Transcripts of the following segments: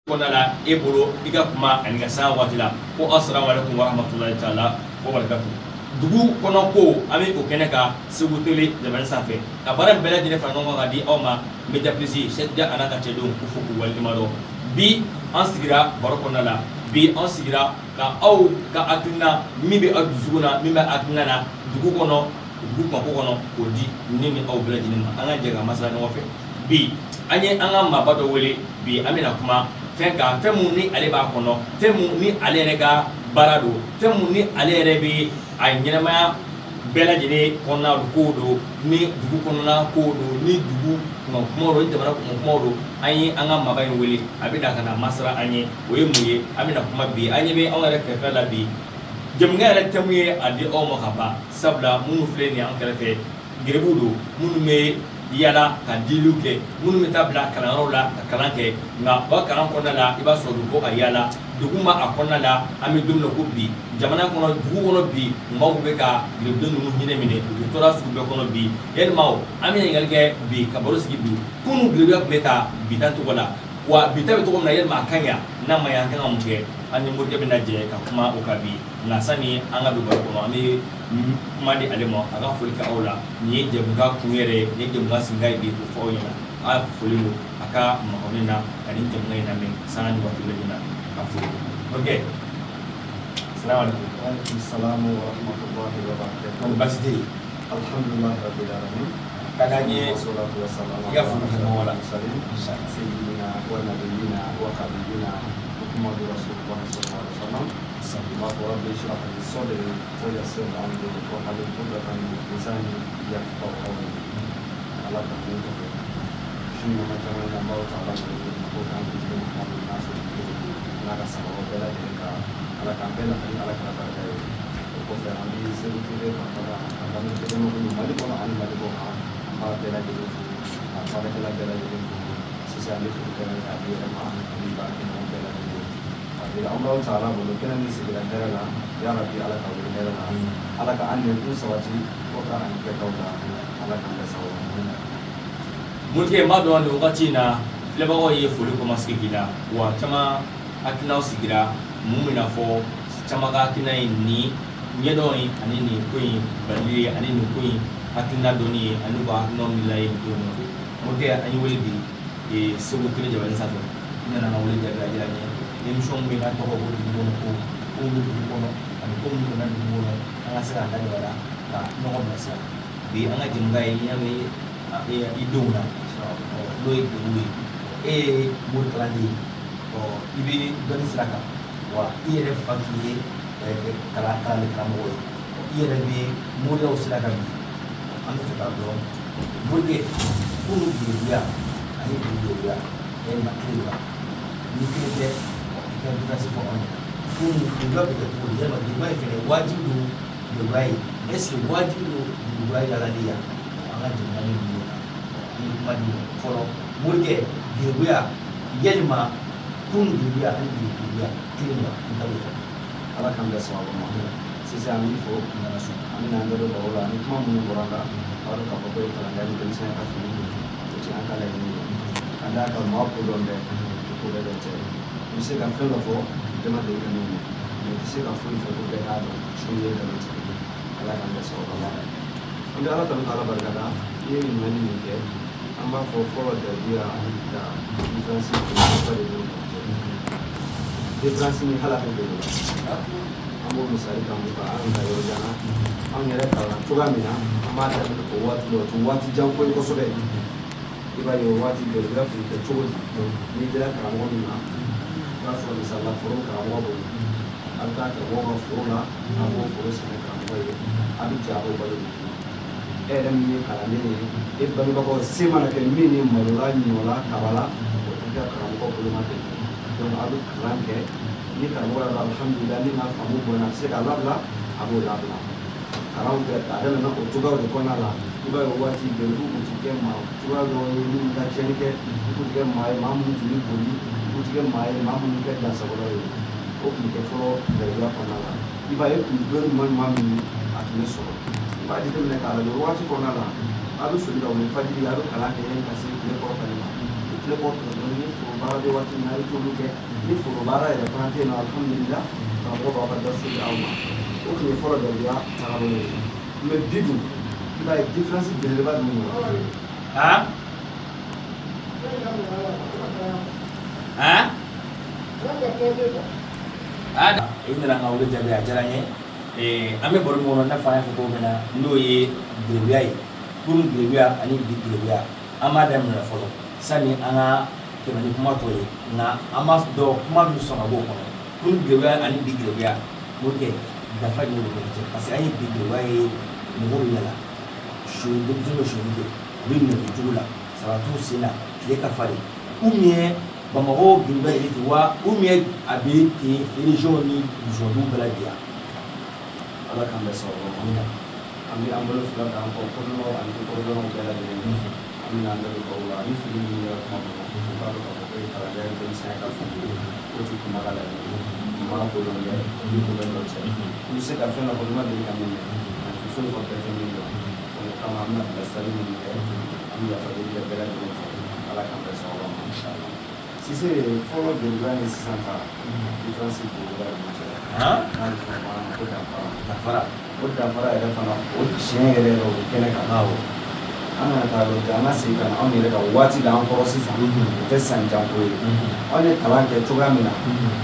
Kɔnɔna la e bolo i ka kuma ani ka san waati la ko assalamu alaikum warahmatullahi taala wa barakatuh. Dugu kɔnɔ ko an bɛ o kɛnɛ kan Segu Télé jamana sanfɛ ka baara in bɛɛ lajɛlen fara ɲɔgɔn kan ka di aw ma. Media Plus Cheikh Dia a n'a ka cɛdenw k'u fo k'u waleɲuman dɔn. Bi an sigira baro kɔnɔna la, bi an sigira ka aw ka hakilina min bɛ aw dusukun na, min bɛ hakilina na dugu kɔnɔ, dugu mako kɔnɔ, k'o di ne ni aw bɛɛ lajɛlen ma. An ka jɛ ka masala ɲɔgɔn fɛ. Bi an ye an ka maaba dɔ wele, bi an bɛna kuma fɛn kan, fɛn mun ni ale b'a kɔnɔ, fɛn mun ni ale yɛrɛ ka baara don, fɛn mun ni ale yɛrɛ bɛ a ɲɛnamaya bɛɛ lajɛlen kɔnɔna kow don, ni dugu kɔnɔna kow don, ni dugu kunkan kumaw don, ni jamana kunkan kumaw don. An ye an ka maaba in wele, a bɛ na ka na masala an ye. O ye mun ye? An bɛna kuma bi, an ɲɛ bɛ anw yɛrɛ kɛrɛfɛ la bi. Jamukan yɛrɛ thème ye a di aw ma ka ban, sabula minnu filɛ nin ye an kɛrɛfɛ, geribuw don, minnu bɛ yala ka diliw kɛ, minnu bɛ taa bila kalanyɔrɔw la ka kalan kɛ. Nka u ka kalan kɔnɔna la, i b'a sɔrɔ u bɛ bɔ ka yala dugu ma a kɔnɔna la. An bɛ don min na ko bi, jamana kɔnɔ, dugu kɔnɔ bi, maaw bɛ ka geribuden ninnu hinɛ minɛ, u bɛ tɔɔrɔ sugu bɛɛ kɔnɔ bi. Yalima an bɛ ɲininkali kɛ bi ka baro sigi bi, kunun geribuya tun bɛ ta bi ta cogo la wa, bi ta bɛ cogo min na, yalima a ka ɲi n'a ma ɲi, an kan ka mun kɛ? An ni morikɛ bɛna jɛ ka kuma o kan bi. Nka sani an ka don baro kɔnɔ, an bɛ kuma di ale ma, a ka foli kɛ aw la. Nin ye jɛmukan kun yɛrɛ ye, nin ye jɛmukan sinka ye bi, k'o fɔ aw ɲɛna. A foli don a ka makɔnɔ na ka nin jɛmukan in lamɛn sanga ni waati bɛɛ na ka foli. Ok, salamu alaikum. Wa alaikum salam wa rahmatullahi wa barakatuh. Kɔni baasi tɛ yen? Alhamdulillahi rabbil alamin. Ka d'an ye Wa salatu wa salam i ka foli kɛ mɔgɔw la. Sayyidina wa nabiyyina wa habibina Muhammadu Rasulullah sallallahu alaihi wasallam. Allahu rabbi shrah li sadri wa yassir li amri wa hlul 'uqdatan min lisani yafqahu qawli. Ala ka mun kɔfɛ su ɲuman caman na Allahu ta'ala ko k'an kuntigi Muhammadu Nasiru n'a ka sababu bɛɛ lajɛlen ka Ala k'an bɛɛ nafa ni Ala kɛra barika ye. O kɔfɛ, an bɛ Segu Télé kɔnɔna an lamɛnnikɛlaw minnu Mali kɔnɔ ani Mali kɔ kan, an b'a bɛɛ lajɛlen fo ka baarakɛla bɛɛ lajɛlen fo. Sisan an bɛ foli kɛnɛ k'a di yɛrɛ ma ani baarakɛɲɔgɔn bɛɛ lajɛlen. A bɛ Allahu ta'ala bolo kɛnɛ min sigira hɛrɛ la, ya Rabbi, Ala ka wuli hɛrɛ la, Ala ka an nɛnkun sabati fo ka ani kɛtaw la, Ala k'an bɛɛ sababu. Morikɛ, n b'a dɔn nin wagati in na filɛbagaw ye foli kɔmasigi k'i la wa, caman hakilinaw sigira mun bɛna fɔ, caman ka hakilina ye nin ɲɛdɔn ye ani nin ko in balili ye ani nin ko in hakilina dɔnni ye ani u ka hakilinaw miirila ye nin ko in nɔfɛ. Morikɛ, an ye wele bi Segu Télé jabaranin sanfɛ, i nana an ka wele jaabi, a diyara n ye. Émission min bɛ yen n'a tɔgɔ ko dugu kɔnɔ ko, kow bɛ dugu kɔnɔ ani ko minnu donna dugu kɔnɔ, an ka se k'an da don a la ka ɲɔgɔn bilasira. Bi an ka jɛmukan ye ɲɛ bɛ i denw na, n'o ye geribu ye. E ye mori kalanden ye, i bɛ dɔnni sira kan wa, i yɛrɛ fa tun ye kalan kalanden karamɔgɔ ye, i yɛrɛ bɛ moriyaw sira kan bi. An bɛ fɛ k'a dɔn, morikɛ, kunun geribuya ani bi geribuya, yalima kelen don wa? Ni kelen tɛ, i ka différence fɔ anw ɲɛna. Kunun geribuya bɛ kɛ cogo di? Yalima geribuya in fɛnɛ wajibi don geribuya ye? Est ce que wajibi don geribuya yalali yan? An ka jamana ni ninnu kan, an bɛ kuma di fɔlɔ. Morikɛ, geribuya, yalima kunun geribuya ani bi geribuya kelen don wa? N ta b'o fɔ. Ala k'an bɛɛ sababu ma. Sisan an b'i fo. N nana so. An bɛna an da don baro la ni kuma minnu bɔra an da. A b'a dɔn k'a fɔ ko ye kalandenya ni denmisɛnya ka fini don, o tɛ an ka laɲini ye. Ka d'a kan maa ko dɔn bɛɛ ko bɛɛ dɔn tɛ. I bɛ se ka fɛn dɔ fɔ bɛɛ ma deli ka min mɛn, mɛ i tɛ se ka foyi fɔ ko bɛɛ k'a dɔn su ye nkalon tigɛ. Ala k'an bɛɛ sababu ma. An bɛ Ala tanu k'Ala barika da. I ye ɲininkali min kɛ, an b'a fɔ fɔlɔ garibuya ani bi ta différence ba de b'u ni ɲɔgɔn cɛ, différence min hali a tɛ dogo la. An b'o misali ta mun kan? An ka yɔrɔ jan na, anw yɛrɛ kalan cogoya min na, an b'a daminɛ o waati la, o tɛ waati jan ko ye kosɛbɛ. I b'a ye o waati garibuya tun kɛ cogo di? N'i dira karamɔgɔ min ma, i b'a sɔrɔ misali la foro karamɔgɔ bolo, a bɛ taa karamɔgɔ ka foro la, a b'o foro sɛnɛ karamɔgɔ ye, a bɛ jɛ a b'o balo de dun. E yɛrɛ min ye kalanden ye, e bangebagaw se mana kɛ min ye malo la, ɲɔ la, kaba la, o tɛ kɛ karamɔgɔ bolo ma ten. Donc a bɛ kalan kɛ ni karamɔgɔ yɛrɛ, alhamdulilah, min ka faamu bɔnna, a bɛ se k'a labila, a b'o labila. Kalanw kɛ a daminɛ o cogoyaw de kɔnɔna la. I b'a ye o waati garibu tun ti kɛ maa cogoya dɔw ye minnu ka tiɲɛni kɛ, u tun ti kɛ maa ye maa minnu tun bɛ boli, u tun ti kɛ maa ye maa minnu kɛ dansagolaw ye. O tun bɛ kɛ fɔlɔ garibuya kɔnɔna la. I b'a ye e tun bɛ dɔnni ɲuman ɲuman min a tun bɛ sɔrɔ. I b'a jateminɛ k'a lajɛ, o waati kɔnɔna la, a bɛ soli ka wuli fajiri, a bɛ kalan kɛ yanni ka se tile kɔrɔtali ma. I tun filɛ kɔ dɔɔni ni foro baara bɛ waati min na a bɛ t'olu kɛ ni foro baara yɛrɛ fana tɛ yen nɔ alihamudulila karamɔgɔ b'aw ka darisu di aw ma o tun ye fɔlɔ garibuya tagabolo ye mais bi dun i b'a ye différence belebeleba dun don. I nana n ka wele jaabi a diyara n ye. An bɛ baro min kɔnɔ i n'a fɔ an y'a fɔ cogo min na n'o ye garibuya ye kunun garibuya ani bi garibuya an b'a daminɛ fɔlɔ sani an ka tɛmɛ ni kuma tɔ ye nka an b'a dɔn kuma min sɔn ka bɔ o kɔnɔ kunun garibuya ani bi garibuya n'o kɛ dafa jumɛn de bɛ cɛ parce que an ye bi garibuya ye mɔgɔw bɛ yaala su denmisɛnnin bɛ sonyali kɛ u bɛ minɛ cogo la saba t'u sen na tile ka farin ou bien Bamakɔ garibuya de bɛ ten wa ou bien a bɛ ten région ni burusikɔnɔdugu bɛɛ la bi yan. Ala k'an bɛɛ sababu ma. An bɛ an bolo fila d'an kɔ kodɔnnaw ani kodɔnnaw bɛɛ lajɛlen an bɛna an da don baw la ni fili minnu kɛra kuma kɔnɔ u k'a dɔn k'a fɔ ko ye kalandenya ni denmisɛnya ka fili ye o ti kuma ka laɲini ye maa ko dɔn kɛ ni ko bɛ dɔ cɛ i bɛ se ka fɛn dɔ fɔ n'i ma deli ka min mɛn a tɛ foyi fɔ bɛɛ tɛ min dɔn o kama an bɛna bilasirali minnu kɛ an bɛ yafa deli kɛ bɛɛ lajɛlen fɛ Ala k'an bɛɛ sababu ma inshallah. Sise fɔlɔ garibuya ni sisan ta différence belebeleba de b'u cɛ. N'a bɛ fɔ o ma ko danfara. Danfara. O danfara yɛrɛ fana o tiɲɛ yɛrɛ yɛrɛ o bɛ kɛnɛ kan. Awɔ. An kana taa yɔrɔ jan an ka segin ka na anw yɛrɛ ka waati la an kɔrɔ sisan. O tɛ san jan ko ye. Anw ye kalan kɛ cogoya min na.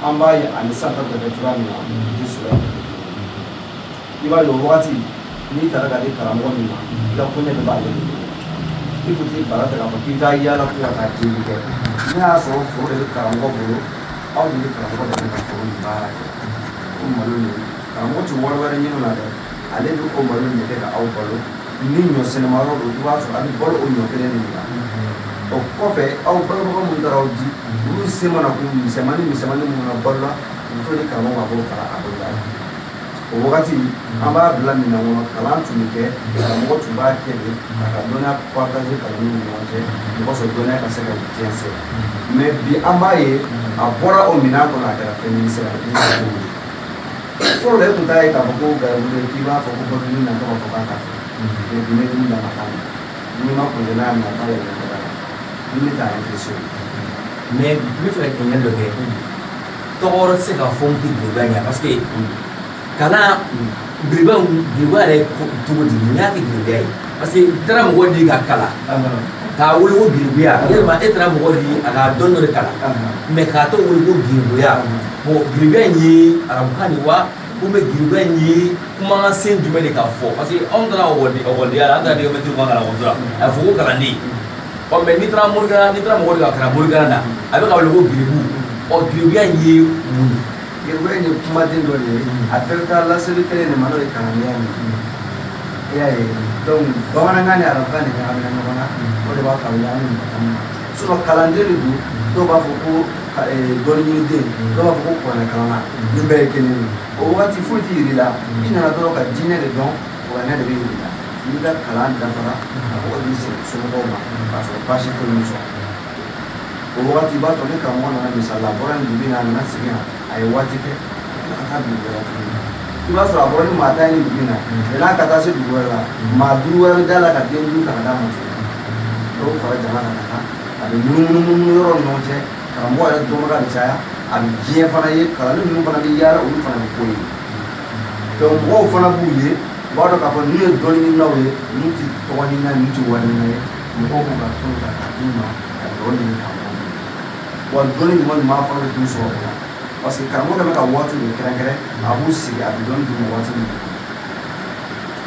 An b'a ye ani sisan ta bɛ kɛ cogoya min na. O tɛ sɔrɔ i b'a ye o wagati n'i taara ka di karamɔgɔ min ma i ka koɲɛ bɛɛ b'ale de bolo. I kun t'i bara ta k'a fɔ k'i bɛ taa yaala ko ka taa deli kɛ n'a y'a sɔrɔ foro de bɛ karamɔgɔ bolo aw de bɛ karamɔgɔ dɛmɛ ka foro nin baara kɛ o malo nin karamɔgɔ tɛ wari wɛrɛ ɲini o la dɛ ale bɛ o malo nin de kɛ ka aw balo ni ɲɔ sɛnɛma yɔrɔ don i b'a sɔrɔ a bɛ balo o ɲɔ kelen de la o kɔfɛ aw balobaga minnu taara aw di olu se mana k'u misɛnmanin misɛnmanin minnu na balo la u bɛ t'o di karamɔgɔ ma a b'o fara a bolo la o wagati an b'a bila minɛn kɔnɔ kalan tun bɛ kɛ karamɔgɔ tun b'a kɛ de k'a ka dɔnniya partager kalandenw ni ɲɔgɔn cɛ o kosɔn dɔnniya ka se ka jɛnsɛn mais bi an b'a ye a bɔra o minɛn kɔnɔ a kɛra fɛn ɲini sira ye fɔlɔ la e tun t'a ye k'a fɔ ko garibu de k'i b'a fɔ ko balo na tɔgɔ fɔ k'a ka fɛ mais bi ne dun dama t'a minɛ n'i ma kunjɛ n'a minɛ a t'a yɛlɛma da la ni ne t'a intéressé mais n bɛ fɛ ka ɲininkali dɔ kɛ tɔgɔ wɛrɛ tɛ se ka fɔ n tɛ garibuya ɲɛ parce que kalan garibuya yɛrɛ cogo di mun y'a kɛ garibuya ye parce que i taara mɔgɔ di ka kalan k'a wele ko garibuya yalima e taara mɔgɔ di a ka dɔnni dɔ de kalan mais k'a tɔgɔ wele ko garibuya bon garibuya in ye arabukan de wa ou bien garibuya in ye kumakan sen jumɛn de k'a fɔ parce que anw taara ekɔlidenya la an taara mɛtiri kan kalan ekɔliso la a bɛ fɔ ko kalanden ɔ mais n'i taara morikalan n'i taara mɔgɔ de ka kalan morikalan na a bɛ ka wele ko garibu ɔ garibuya in ye mun ye. Garibuya in ye kumaden dɔ de ye a bɛɛ bɛ taa laseli kelen de ma n'o ye kalandenya ye i y'a ye donc bamanankan ni arabukan de ɲagamina ɲɔgɔn na o de b'a to a bɛ ɲagami mɔgɔ caman na sinon kalanden de don dɔw b'a fɔ ko dɔnni ɲiniden dɔw b'a fɔ ko kuranɛ kalanna nin bɛɛ ye kelen ye o wagati foyi tɛ yir'i la i nana dɔrɔn ka diinɛ de dɔn kuranɛ de bɛ yir'i la n'i ka kalan dafara a mɔgɔ b'i segin somɔgɔw ma k'a sɔrɔ baasi foyi m'u sɔrɔ o wagati i b'a sɔrɔ ni karamɔgɔ nana misali la a bɔra nin dugu in na a nana sigi yan a ye waati kɛ a tila ka taa dugu wɛrɛ tuguni i b'a sɔrɔ a bɔra ni maa tan ye nin dugu in na mɛ n'a ka taa se dugu wɛrɛ la maa duuru wɛrɛ bɛ da la ka den duuru ta ka d'a ma tuguni dɔw fara jama kan ka taa a bɛ munumunu yɔrɔ ni ɲɔgɔn cɛ karamɔgɔ yɛrɛ dɔnbaga bɛ caya a bɛ diɲɛ fana ye kalanden ninnu fana bɛ yaala olu fana bɛ ko ye donc mɔgɔw fana b'u ye u b'a dɔn k'a fɔ ninnu ye dɔnni ɲininaw ye ninnu tɛ tɔgɔ ɲinina ninnu tɛ wari ɲinina ye mɔgɔw b'u ka fɛnw ta k'a d'u ma ka dɔn ɲini k'a bɔ wa dɔnni ɲuman ɲuman fana bɛ t'u sɔrɔ o la parce que karamɔgɔ kɛlen bɛ ka waati de kɛrɛnkɛrɛn a b'u sigi a bɛ dɔnni d'u ma waati min na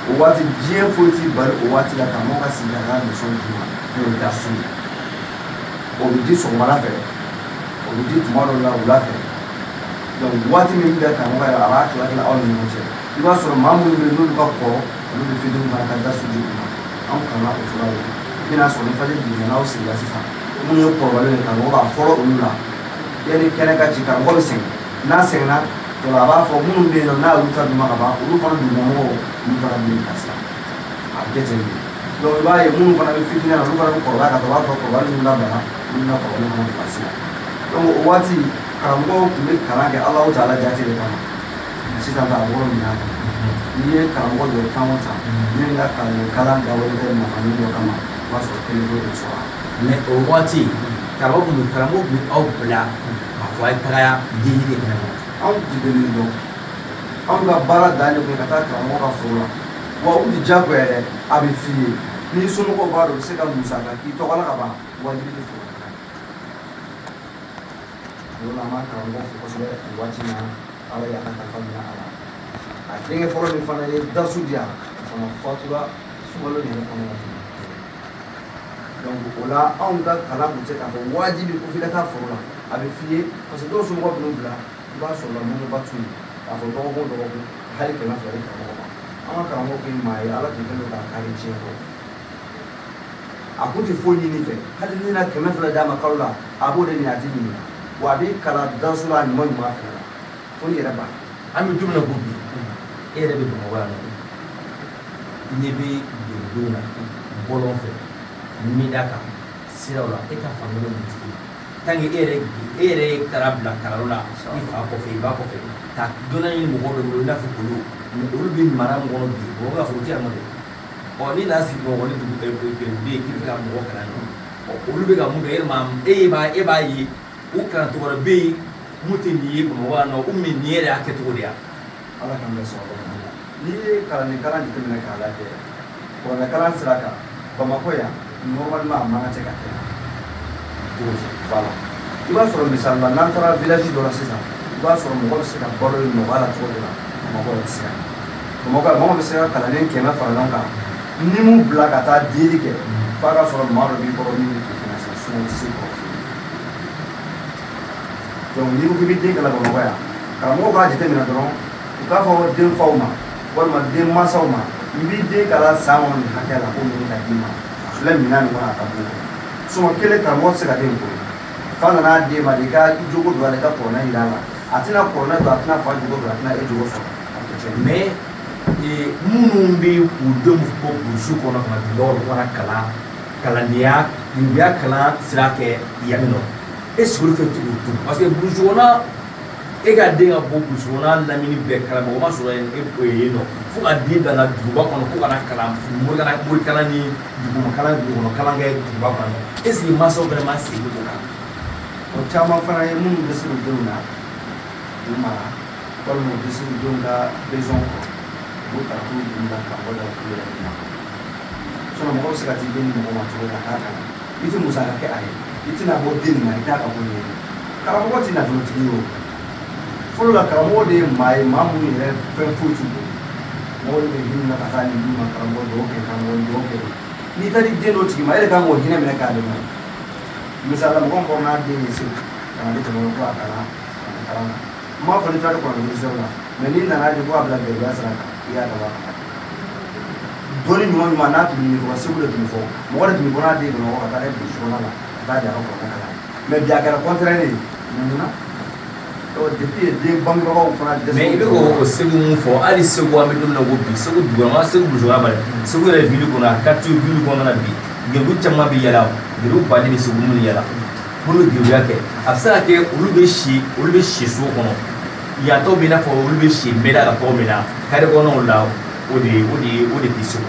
o waati diɲɛ foyi t'i bali o waati la karamɔgɔ ka sigi ka taa leçon d'u ma n'o ye darisu ye o bɛ di sɔgɔmada fɛ o bɛ di tuma dɔw la wula fɛ donc waati min bɛ karamɔgɔ yɛrɛ a b'a tila tila aw ni ɲɔgɔn cɛ i b'a sɔrɔ maa minnu bɛ yen n'olu ka kɔrɔ olu bɛ fitinin fana ka darisu di u ma anw kalanna o cogoya de la i bɛna sɔrɔ ni fajiri jiginna n'aw sigira sisan minnu ye kɔrɔbalen ye karamɔgɔ b'a fɔlɔ olu la yanni kɛnɛ ka ci karamɔgɔ bɛ sɛgɛn n'a sɛgɛnna o la a b'a fɔ minnu bɛ yen nɔ n'a y'olu ta d'u ma ka ban olu fana dugumamɔgɔw olu fana bɛ bilasira a bɛ kɛ ten de donc i b'a ye minnu fana bɛ fitinin na olu fana bɛ kɔrɔbaya ka taa o b'a sɔrɔ kɔrɔbalen ninnu labila olu bɛna kɔrɔbalen fana bilasira donc o waati karamɔgɔw tun bɛ kalan kɛ Alahu taala jate de kama sisan ta a bɔra minɛn kɔnɔ n'i ye karamɔgɔ jɔ tan o tan min ka kalan dabɔlen tɛ nafa ɲini dɔ kama o b'a sɔrɔ kelen t'o de sɔrɔ. Mais o waati Karamɔgɔ tun bɛ aw bila k'a fɔ a ye taga den ɲini kɛnɛ ma. Anw tɛ denni dɔn, anw ka baara dan de kun ye ka taa karamɔgɔ ka foro la. Wa u tɛ diyagoya yɛrɛ, a bɛ f'i ye n'i somɔgɔw b'a dɔn u bɛ se ka musaka k'i tɔgɔ la ka ban, wajibi tɛ foro la. O la an b'a karamɔgɔ fo kosɛbɛ nin waati in na, Ala y'a ka kalifa minɛ a la. A denkɛ fɔlɔ min fana ye dasu di yan, o fana fatura sunkalo yɛrɛ kɔnɔna na. Donc o la anw ka kalan kun tɛ k'a fɔ wajibi ko f'i ka taa foro la, a bɛ f'i ye parce que dɔw somɔgɔw bɛ n'u bila, i b'a sɔrɔ la mɔnɛba t'u ye k'a fɔ dɔgɔkun o dɔgɔkun hali 200 di karamɔgɔ ma. An ka karamɔgɔ kun ye maa ye, Ala tun kɛlen don k'a kari diɲɛ kɔ. A kun tɛ foyi ɲini fɛ, hali n'i na 200 d'a ma kalo la, a b'o de ɲini, a t'i ɲininka. Wa a b'i kalan danso la ɲuman ɲuman fɛnɛ la fo n'i yɛrɛ banna. An bɛ don min na ko bi, e yɛrɛ bɛ Bamakɔ yan nɔ, i ɲɛ bɛ geribudenw na bɔlɔn fɛ, mida kan, siraw la, e ka faamuya bɛ mun cogo tant que e yɛrɛ taara bila kalanyɔrɔ la i fa kɔfɛ, i ba kɔfɛ, ka dɔnniya ɲini mɔgɔ dɔ bolo i n'a fɔ olu bɛ mara min kɔnɔ bi, mɔgɔ b'a fɔ o tɛ yan nɔ dɛ. Ɔ n'i nana sigi Bamakɔ ni dugu geribuden ye k'i bɛ fɛ ka mɔgɔ kalan nɔ, ɔ olu bɛ ka mun kɛ, yɛlɛma e b'a ye o kalancogo wɛrɛ bɛ yen mun tɛ nin ye Bamakɔ yan nɔ, ou bien nin yɛrɛ y'a kɛcogo de ya. Ala k'an bɛɛ sɔn. N'i ye kalanden kalan jateminɛ k'a lajɛ, kuranɛ kalan sira kan Bamakɔ yan, normalement a man kan tɛ ka kɛ cogo di? Voilà, i b'a sɔrɔ misali la n'an taara village dɔ la sisan, i b'a sɔrɔ mɔgɔ bɛ se ka balo yen nɔgɔya la cogo dɔ la, Bamakɔ yɛrɛ tɛ se ka kɛ. Bamakɔ yan, mɔgɔ bɛ se ka kalanden 100 fara ɲɔgɔn kan, ni m'u bila ka taa deli kɛ, f'a ka sɔrɔ maa dɔ b'i kɔrɔ min bɛ k'i financer, sinon i tɛ se k'o f'i ye. Donc n'i ko k'i bɛ den kalan Bamakɔ yan, karamɔgɔw b'a jateminɛ dɔrɔn, u k'a fɔ den faw ma walima den mansaw ma, n b'i den kalan san kɔnɔ nin hakɛ la, ko nin ka d'i ma, a filɛ minɛn nin kɔnɔ a ka bon kɔnɔ. Sinon kelen karamɔgɔ tɛ se ka den ko fa nana den ma de, i ka jogo don a la, i ka kɔrɔnɛ yira a la, a tɛna kɔrɔnɛ don, a tɛna fa jogo don, a tɛna e jogo sɔrɔ, a bɛ tiɲɛ. Mais minnu bɛ u denw bɔ burusi kɔnɔ ka na duguba kɔnɔ ka na kalan kalandenya geribuya kalan sira kɛ yan nɔ, est ce que olu fɛ t'u to parce que burusi kɔnɔ e ka den ka bɔ burusi kɔnɔ lamini bɛɛ kalan mɔgɔ ma sɔrɔ yen nɔ fo ka den bila na duguba kɔnɔ ko ka na kalan morikalan ni duguma kalan dugu kɔnɔ kalan kɛ duguba kɔnɔ, est ce que mansaw fana ma segin o kan? O caman fana ye minnu bɛ se u denw na k'u mara, walima u bɛ se u denw ka besoin kɔrɔ, u b'u ta ka t'u dun ka karamɔgɔ da k'u yɛrɛ ma. Sinon mɔgɔ bɛ se ka t'i den di mɔgɔ ma cogo min na k'a kalan, i tɛ musaka kɛ a ye, i tɛna bɔ den nin na, i t'a ka ko ɲɛɲini. Karamɔgɔ tɛ nafolotigi ye o. Fɔlɔ la karamɔgɔ de ye maa ye, maa minnu yɛrɛ fɛn foyi t'u bolo, mɔgɔw de bɛ hinɛ na ka taa nin d'u ma, karamɔgɔ dugawu kɛ, karamɔgɔ dugawu kɛ. N'i taara i den dɔ tigi ma, e de kan k'o hinɛ minɛ k'a dɛmɛ. Misali la mɔgɔ min kɔrɔ n'a den ye Segu ka na di jamana ko a kalan kalan na, n m'a fɔ n'i taara kɔrɔ la, mais n'i nana de ko a bila gɛlɛya sira kan, i y'a dabɔ a kama. Dɔnni ɲuman ɲuman n'a tun bɛ ɲini fɔlɔ, Segu de tun bɛ fɔ, mɔgɔ de tun bɛ bɔ n'a den ye Bamakɔ ka taa n'a ye burusi kɔnɔna la ka taa di a ka kɔrɔkɛ kalan. Mais bi a kɛra contraire ye, mun na? Depuis den bangebagaw fana dɛsɛ. Mais i bɛ k'o Segu mun fɔ, hali Segu an bɛ don min na ko bi, Segu dugukɔnɔ, Segu burusi kɔnɔ bari, Segu yɛrɛ ville kɔnɔ, a quartier ville kɔnɔna na bi, geribu caman bɛ yala, geribu baden bɛ Segu minnu yala, minnu bɛ gerebuya kɛ, a bɛ se ka kɛ olu bɛ si so kɔnɔ, yan tɔw bɛ i n'a fɔ olu bɛ si mɛda la cogo min na, carré kɔnɔnaw la, o de tɛ Segu.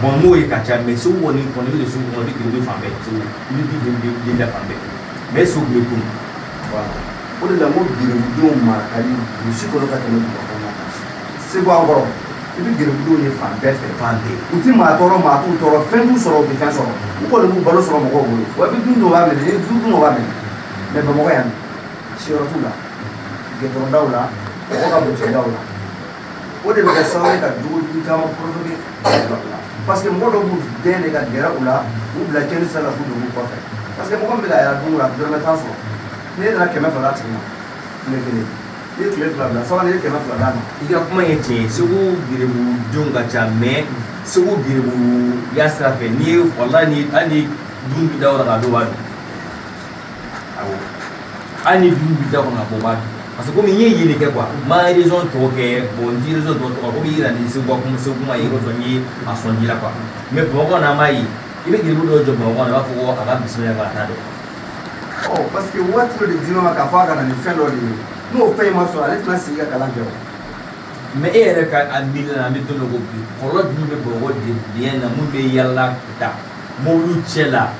Bon n'o ye ka ca, mais Segu kɔni i bɛ don Segu kɔnɔ, i bɛ gerebu fan bɛɛ, Segu i bɛ den da fan bɛɛ, mais Segu bɛ kunun. Voilà. O de la n ko gerebudenw mara ka di burusi kɔnɔ ka tɛmɛ duguba kɔnɔna kan. Segu an kɔrɔ, i bɛ gerebudenw ye fan bɛɛ fɛ. Fan bɛɛ. U ti maa tɔɔrɔ, maa t'u tɔɔrɔ, fɛn t'u sɔrɔ, u tɛ fɛn sɔrɔ. U kɔni b'u balo sɔrɔ mɔgɔw bolo. Wa i bɛ dun dɔw b'a minɛ, ni dun dɔw b'a minɛ. Mais Bamakɔ yan, siyɔrɔ t'u la, gɛtɔrɔndaw la, mɔgɔ ka butigidaw la. O de bɛ kɛ sababu ye ka jogojugu caman provoquer la. Parce que mɔgɔ dɔw b'u den de ka gɛrɛ u la, k'u bila tiɲɛni sira la k'u don u kɔfɛ. Parce que mɔgɔ min bɛ ka yala don o don, a tɛ dɔrɔmɛ tan sɔrɔ. N'e nana 200 d'a tigi ma, tile kelen, n'i ye tile 2 bila, sabanan n'i ye 200 d'a ma. I ka kuma ye tiɲɛ ye, Segu gerebudenw ka ca, mais Segu gerebuya sira fɛ, n'i ye walahi ni hali ni dumuni b'i da kɔnɔ k'a dɔn, o b'a dun. Awɔ, hali ni dumuni b'i da kɔnɔ k'a bɔ, o b'a dun. Parce que komi n ye yeli kɛ quoi, n ma raison tɔ kɛ, bon n ti raison tɔ tɔgɔ, komi i yɛrɛ ni Segu kuma Segu kuma ye yɔrɔ n ye a sɔn ji la quoi. Mais Bamakɔ na an b'a ye, i bɛ gerebu dɔw jɔ Bamakɔ na, i b'a fɔ ko a ka bisimila k'a t'a dɔn. Ɔ parce que waati dɔ de dir'o ma k'a fɔ a ka na ni fɛn dɔ de ye, n'o fɛn in ma sɔrɔ, ale tɛna sigi ka kalan kɛ o. Mais e yɛrɛ ka a miiri la, an bɛ don dɔ ko bi, kɔlɔlɔ jumɛn bɛ Bamakɔ denya na, mun bɛ yala ta mobiliw cɛ la,